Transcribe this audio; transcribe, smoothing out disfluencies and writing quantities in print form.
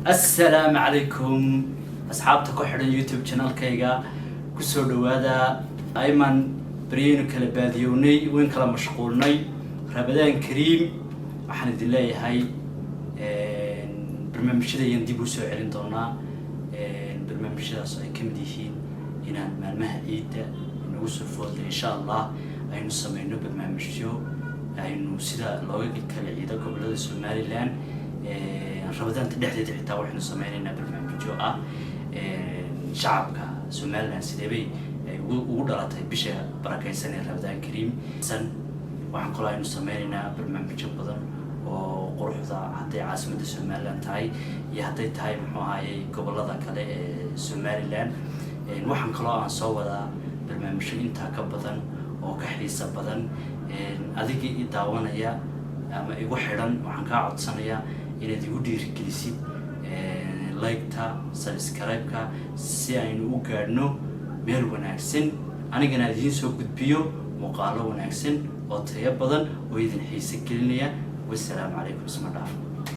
Assalaamu calaykum, asxaabta ku xidhan YouTube channelkayga, kusoo dhawaada. Ayman baryaynu kala baadiyownay, weyn kala mashquulnay. Ramadaan kariim. Waxaan idin leeyahay, barnaamijyada ayaan dib u soo celin doonaa. Barnaamijyadaas ay ka mid yihiin inaan maalmaha ciidda nagu soo foodlay, insha Allah, aynu sameyno barnaamijyo aynu sida looga kala ciido gobolada Somaliland. Ramadaanta dhexdeeda xitaa waxaynu sameyneynaa barnaamijyo ah shacabka Somaliland sideebay ay ugu dhalatay bisha barakeysan ee Ramadaan kariim san. Waxaan kaloo aynu sameyneynaa barnaamijyo badan oo quruxda, hadday caasimadda Somaliland tahay iyo hadday tahay, muxuu ahayey, gobolada kale ee Somaliland. Waxaan kaloo aan soo wadaa barnaamijyo intaa ka badan oo ka xiisa badan. Adiga i daawanaya ama igu xidhan, waxaan kaa codsanayaa inaad igu dhiirigelisid like-ta, subscribe-ka, si aynu u gaadhno meel wanaagsan, anigana idiin soo gudbiyo muuqaalo wanaagsan oo tayo badan oo idin xiise gelinaya. Wasalaamu calaykum, isma dhaaf.